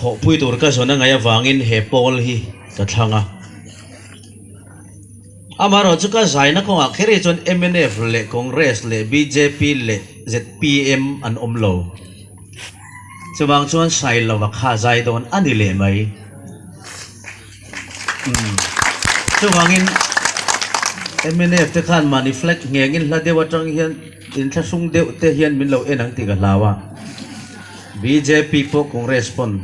Thawhpui tur ka zawn a ngaih avangin he pawl hi ka thlang a. Amaherawh chu ka zaina kawngah kher hi chuan mnf leh Congress leh bjp leh zpm an awm lo. Chuvang chuan Sailova kha zai dawn a ni leh mai. Umm. Chuvangin mnf te khan mahni flag nghengin hla deuh atang hian inthlahrung deuh te hian min lo en ang tih ka hlau a. Bjp pawh Congress pawn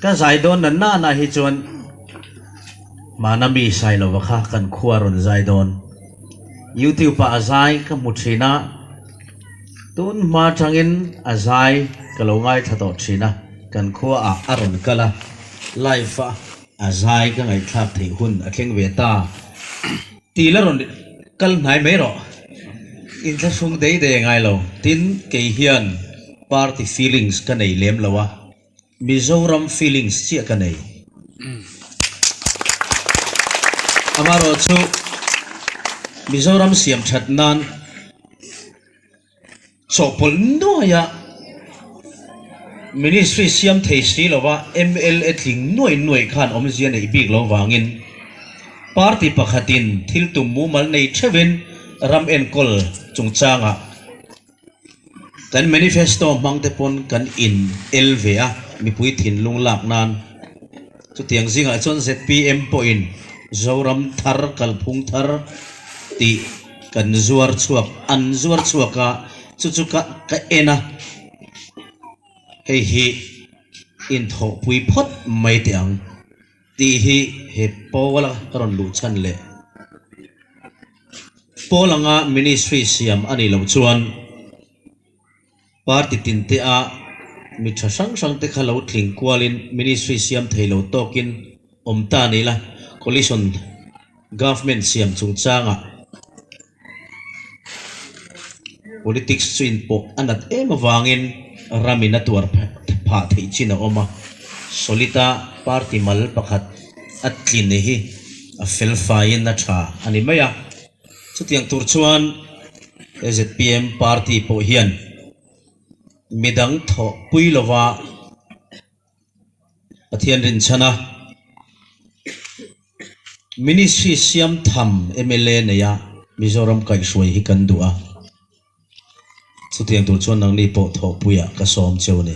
ka zai dawn na nana hi chuan Hmana mi Sailova kha kan khua rawn zai dawn. YouTube ah a zai ka hmu thin a, tun hma tangin a zai ka lo ngaithla tawh thin a, kan khua ah a rawn kal a, live a a zai ka ngaihthlak theih hun a thleng ve ta. Tih la rawn kal hnai mai rawh. Inthlahrung dei dei a ngai lo. Tin, kei hian party feelings ka nei lem lo a, Mizoram feelings chiah ka nei. Amaherawh chu Mizoram siam that nan Chawhpawlh nuaia Ministry siam thei si lova mla tling nuai nuai khan awmzia neih bik lo vangin Party pakhatin thil tum mumal nei theuhin ram enkawl chungchangah kan manifesto hmang te pawn kan in el ve a, mipui thinlung lak nan. Chutiang zingah chuan zpm pawhin Zoram thar kalphung thar tih Kan zuar chhuak, an zuar chhuak a, chu chu ka ka en a, hei hi inthawhpui phawt mai teh ang tih hi he Paula ka rawn luh chhan leh Paul anga ministry siam a nih loh chuan party tin te a mi tha hrang hrang te kha lo tling kualin ministry siam thei lo tawkin awm ta ni la, coalition government siam chungchangah politics chu inpawh a nat em avangin ramin a tuar phah theih chin a awm a, solid a party mal pakhat a tlin hi a fel faiin a tha a ni mai a, chutiang tur chuan zpm party pawh hian midang thawhpui lova. Pathian rinchhana Ministry siam tham mla neia Mizoram kaihhruai hi kan duh a, chutiang tur chuan nangni pawh thawhpuiah ka sawm cheu a ni.